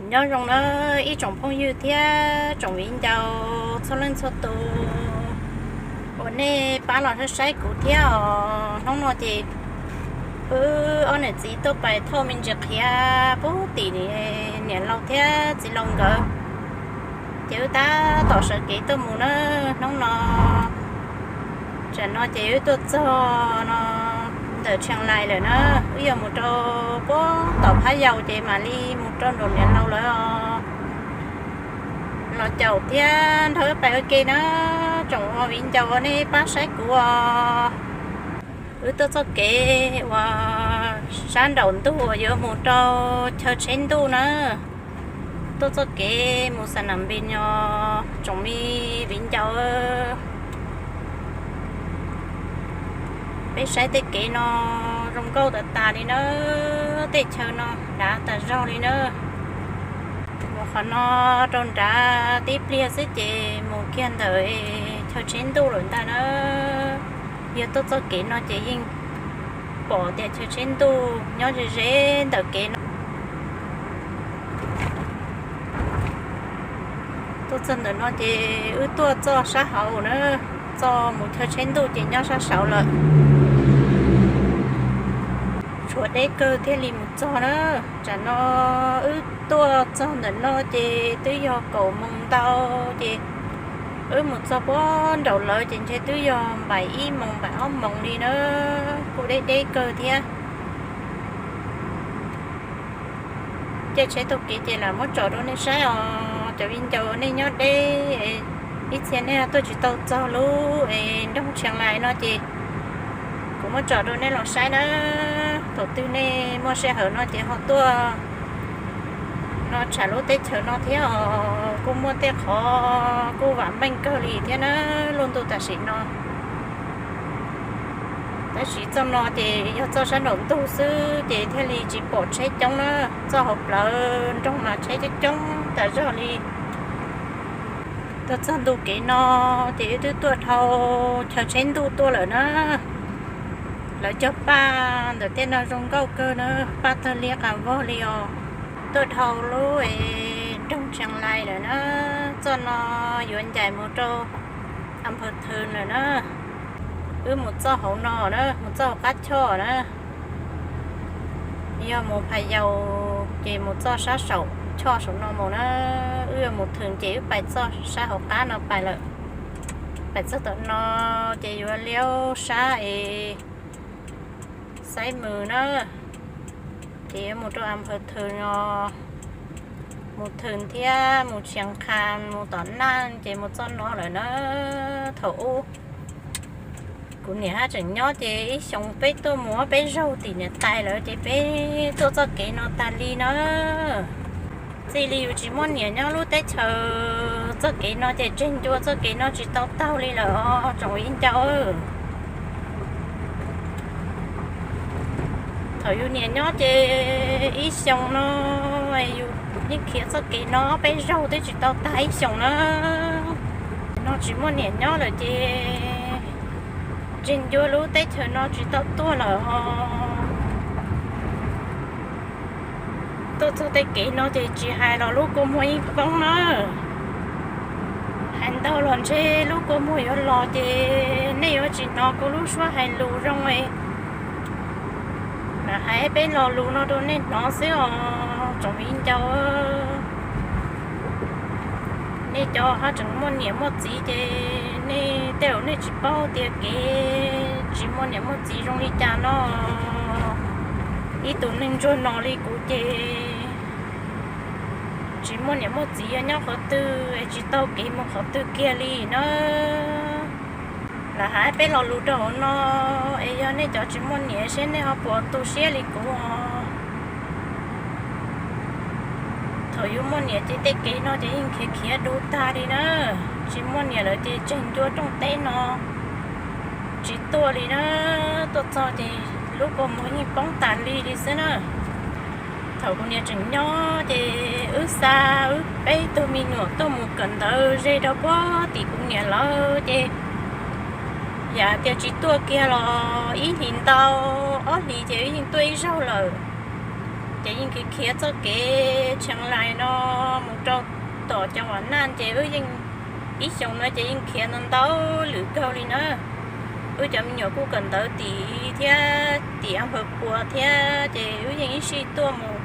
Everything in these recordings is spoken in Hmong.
Nyob zoo na ib tsoom phooj ywg thiab tsoom viv ncaus txhua leej txhua tus uas nej pab los saib saib kuv thiab os. Hnub no ces wb ob niam txiv tuaj pais thauj me ntsis qhiav pub tim niam laus thiab txiv laus nkawd, ces wb tab tom sawv kev tuaj mus na. Hnub no tsam no ces wb tuaj txog no ntawm Tsheej Lais lawm na, wb yuav mus rau puag tom Phab Yau ces mam li mus rau nraum niam laus lawm os. Los caum thiab nrog wb pais ua ke na, tsoom viv ncaus uas nej pab saib kuv os. Wb tuaj txoj kev uas sab nraum ntug uas yuav mus rau chaw tsheb ntuj na, tuaj txoj kev mus Xas Nas Npis no, tsoom me viv ncaus. Peb saib tej kev no zoo nkauj tas tas li na, tej chaw no dav tas zog li na. Mus qhov no rau nrad tib pliag xwb ces mus kiag ntawm chaw tsheb ntuj lawm ntag na. Yog tuaj txoj kev no ces yeej pom tias chaw tsheb ntuj nyob ze ze ntawm kev no. Tuaj txog ntawm no ces wb tuaj txoj sab hauv na, txoj mus chaw tsheb ntuj ces nyob sab saud lawm. Tshuav deb kawg thiaj li mus txog na. Tsam no wb tuaj txog ntawm no ces twb yog kaum moos ntau, ces wb mus txog puag nraum lawv ces ntshe twb yog npaim ib moos npaim ob moos li na, kuj deb deb kawg thiab. Caij tsheb taug kev ces lam muab tsom rau nej saib os cov viv ncaus nej nyob deb, ib txhia nej tuaj tsis tau txog lub es nroog Tsheej Lais no ces kuv muab tsom rau nej los saib na. Thaum twg nej muaj sij hawm no ces ho tuaj no tsham lub teb chaws no thiab os, kuj muaj tej qhov kuj vam meej kawg li thiab na, lub ntuj tam sim no. Tab sis txoj no ces yog txoj sab nraum ntug xwb ces thiaj li tsis pom tsheb coob na, txoj hauv plawv nroog mas tsheb coob coob tas zog li. Tuaj txog ntu kev no ces wb twb tuaj dhau chaw tsheb ntuj tuaj lawm na. Lawv cog paj ntawm tej no zoo nkauj kawg na, paj tawg liab qas vog li os. Tuaj dhau lub es nroog Tsheej Lais lawm na, txoj no yuav ncaim mus rau Am Phaw Thwm lawm na. Wb mus txoj hauv no na, mus txoj hauv qab choj na. Yog mus Phas Yaus ces mus txoj sab saum choj saum no mus na. Wb yuav mus Thwm ces wb pais txoj sab hauv qab no pais lawm. Pais txog tom no ces yuav liab sab es saib mus na, ces yuav mus rau Am Phaw Thwm no, mus Thwm thiab mus Tsheej Qha, mus tom Naj ces mus txoj no lawm na. Thaum ub kuv niam haj tseem nyob ces ib xyoos peb tuaj mus peb zaug tim niam tais lawm ces peb tuaj txoj kev no tas li na. Txij li yus tsis muaj niam nyob lub teb chaws, txoj kev no ces tseg ncua txoj kev no tsis tau taug li lawm os tsoom viv ncaus. Thaum yus niam nyob ces ib xyoos no yus yeej khiav txoj kev no peb zaug twb tsis tau tag ib xyoos na. No tsis muaj niam nyob lawm ces tseg ncua lub teb chaws no tsis tau tuaj lawm os. Tuaj txog tej kev no ces tsis hais los lub kua muag yeej poob na. Hais ntau los ntshe lub kua muag yuav los ces nej yuav tsis hnov kuv lub suab hais lus zoo li. Lam hais peb lo lus no rau nej hnov xwb os tsoom viv ncaus. Nej cov haj tseem muaj niam muaj txiv ces nej tej zaum nej tsis paub tias kev tsis muaj niam muaj txiv zoo li cas no. Ib tug neeg ntsuag no li kuv ces tsis muaj niam muaj txiv yuav nyob qhov twg es tsis taug kev mus qhov twg kiag li na. Lam hais peb lo lus rau hauv no es yog nej cov tsis muaj niam seb nej ho puas tu siab li kuv os. Thaum yus muaj niam ces tej kev no ces yeej khiav khiav du tag li na. Tsis muaj niam lawm ces tseg ncua rooj teb no tsis tuaj li na. Tuaj txog ces lub kua muag yeej poob tas li li xwb na. Thaum kuv niam tseem nyob ces wb xa wb peb tug me nyuam tuaj mus kawm ntawv ze rau puag tim kuv niam lawv ces yam tias tsis tuaj kiag los ib hlis ntau ob hlis ces wb yeej tuaj ib zaug lawm. Ces yeej khiav khiav txoj kev Tsheej Lais no mus rau tom Ceeb Vam Naj ces wb yeej, ib xyoos no ces yeej khiav ntau ntau lwm kawg li na. Wb cov me nyuam kuj kawm ntawv tim thiab tim Npawg Pua thiab ces wb yeej ib sij tuaj mus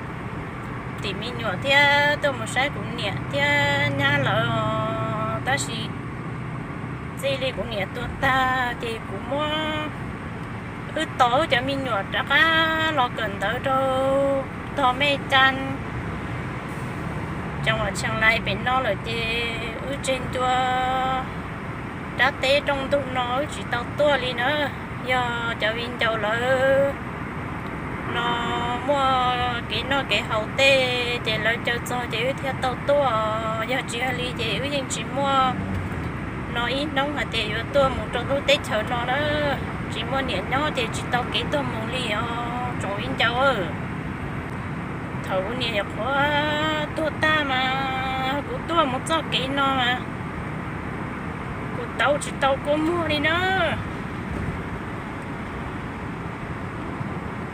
tim me nyuam thiab tuaj mus saib kuv niam thiab nyab lawm. Tab sis txij li kuv niam tuag tag ces kuv muab, wb tos wb cov me nyuam rov qab los kawm ntawv rau tog Mej Cas, Ceeb Vam Tsheej Lais pem no lawm ces wb tseg ncua rab teb rooj ntug no wb tsis tau tuaj li na. Yog cov viv ncaus lawv no muaj kev noj kev haus tej ces lawv caw txog ces wb thiaj tau tuaj, yog tsis yog li ces wb yeej tsis muaj no ib hnub hais tias yuav tuaj mus rau lub teb chaws no na. Tsis muaj niam nyob ces tsis tau kev tuaj mus li os tsoom viv ncaus. Thaum kuv niam nyuam qhuav tuag tag mas kuv tuaj mus txoj kev no mas kuv tau tsis tau kua muag li na.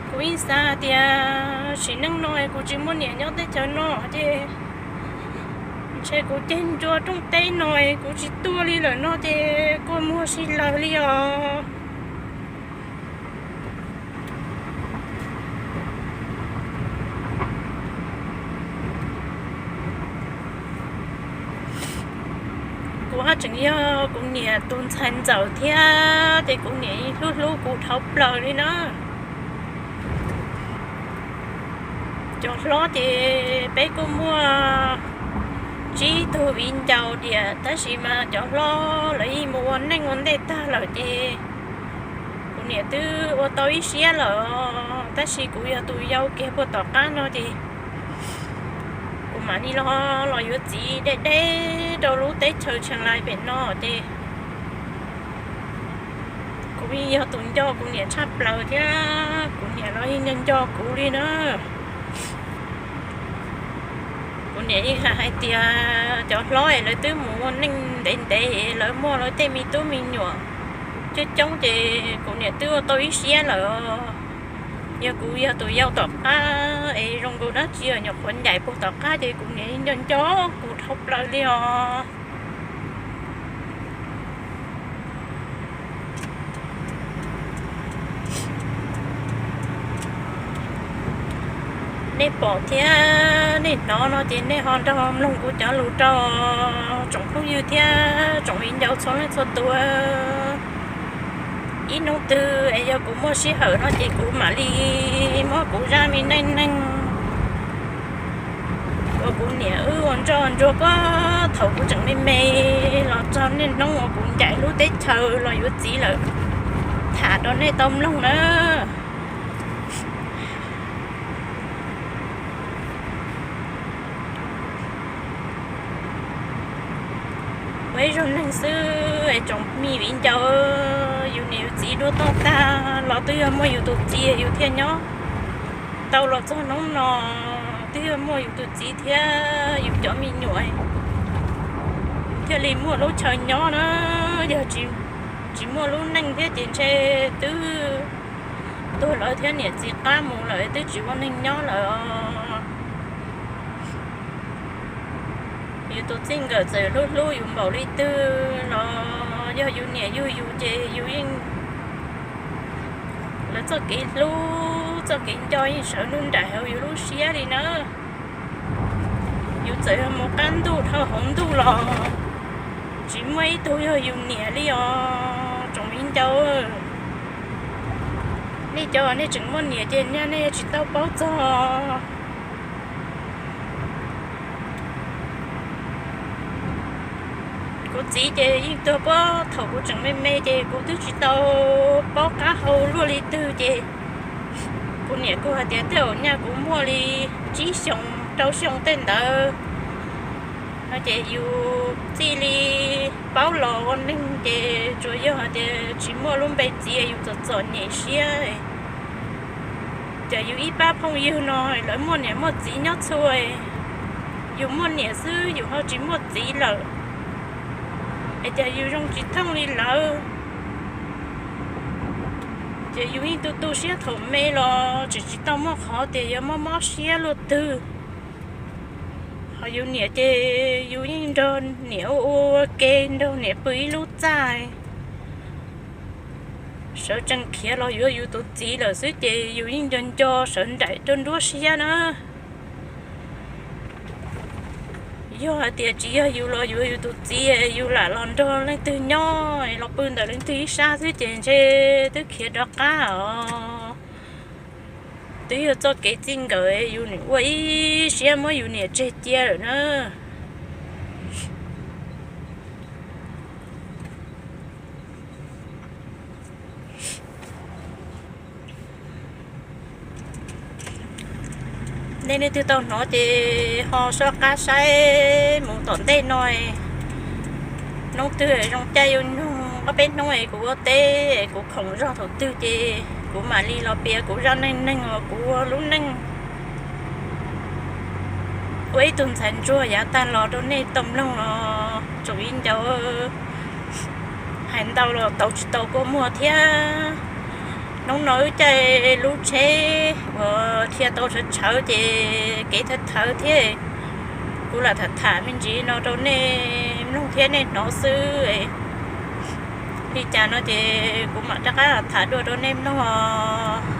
Kuv yeej xav tias sim neej no kuv tsis muaj niam nyob teb chaws no ces ntshe kuv ceg ncua rooj teb no kuv tsis tuaj li lawm no ces kua muag sib laws li os. Kuv haj tseem yog kuv niam tus ntxhais ntxawm thiab ces kuv niam hlub hlub kuv dhau plaws li na. Cov hlob ces peb kuj muaj tsib tug viv ncaus diam tab sis mas cov hlob lawv yeej mus ua neej ua ntej tag lawm ces kuv niam twb ua tau ib siab lawm, tab sis kuv yog tus yau kiag puag tom qab no ces kuv mam li los, los yuav txiv deb deb rau lub teb chaws Tsheej Lais pem no ces kuv yeej yog tus nco kuv niam tshaj plaws thiab kuv niam los yeej nco nco kuv li na. Kuv niam yeej hais tias cov hlob es lawv twb mus ua neej ntev ntev es lawv muaj lawv tej me tub me nyuam coob coob ces kuv niam twb ua tau ib siab lawm. Yog kuv yog tus yau tom qab es zoo nkaus dab tsi nyuam qhuav ncaim puag tom qab ces kuv niam yeej nco nco kuv dhau plaws li os. Nej pom thiab nej hnov no ces nej ho nrog mloog kuv cov lus rau tsoom phooj ywg thiab tsoom viv ncaus txhua leej txhua tus. Ib hnub twg es yog kuv muaj sij hawm no ces kuv mam li muab kuv zaj me neej neeg uas kuv niam wb ua ntsoj ntsuag puag thaum kuv tseem me me los txog niaj hnub uas kuv ncaim lub teb chaws los yuav txiv lawm tham rau nej tau mloog na. Ua ib zaug neeg xwb es tsoom me viv ncaus, yus niam yus txiv dua tuag tag los twb yog muaj yus tus txiv yus thiaj nyob tau los txog hnub no, twb yog muaj yus tus txiv thiab yus cov me nyuam thiaj li muaj lub chaw nyob na. Yog tsis muaj lub neej thiab ces ntshe twb tuag lawm thiab niam txiv qab mus lawm twb tsis ua neeg nyob lawm. Yus tus txij nkawm txawm hlub hlub yus npaum li twg los yog yus niam yug yus ces yus yeej, lawv txoj kev hlub txoj kev nco yeej sawv nruab nraim hauv yus lub siab li na. Yus txawm yog mus qab ntuj dhau hauv ntuj los tsis muaj ib tug yog yus niam li os tsoom viv ncaus. Nej cov nej tseem muaj niam ces nej tsis tau paub txog. Kuv txiv ces yeej tuag puag thaum kuv tseem me me ces kuv twb tsis tau paub qab hau luaj li twg ces kuv niam kuj hais tias tej zaum nyaj kuv muaj li tsib xyoos rau xyoo tej ntawd no ces yus txij li paub los ua neeg ces tsuas yog hais tias tsis muaj lub npe txiv yus txom txom nyem siab. Ces yus ib pab phooj ywg no lawv muaj niam muaj txiv nyob txhua, yus muaj niam xwb yus ho tsis muaj txiv lawm, es cas yus zoo tsis thooj li lawv. Ces yus yeej tu tu siab thaum me los tseem tsis tau muaj qhov tias yuav mob mob siab luaj twg. Ho yus niam ces yus yeej nrog niam ua ua ke, nrog niam pw ib lub txaj. Sawv tsees khiav los yuav yus tus txiv lawm xwb ces yus yeej nco nco sawv nraim rau nruab siab na. Yog hais tias tsis yog yus los yuav yus tus txiv, yus lam los nrog leej twg nyob los pw ntawm leej twg ib sab xwb ces ntshe twb khiav rov qab os. Twb yog txoj kev txij nkawm yus nim ua ib siab muab yus niam tseg cia lawm na. Nej leej twg tau hnov ces ho soj qab saib mus tom ntej no. Hnub twg zoo caij yuav nug ob peb hnub es kuv ua teb kuv khoom zog thaum twg ces kuv mam li los piav kuv zaj neej neeg uas kuv ua lub neej ua ib tug ntxhais ntsuag yav tag los rau nej tau mloog los tsoom viv ncaus. Hais ntau los tau tsis tau kua muag thiab. Hnub no wb caij lub tsheb uas dhia tau tshawv tshawv ces kev thawv thawv thiab. Kuv lam tham tham me ntsis no rau nej mloog thiab nej hnov xwb. Li cas no ces kuv mam rov qab tham dua rau nej mloog os.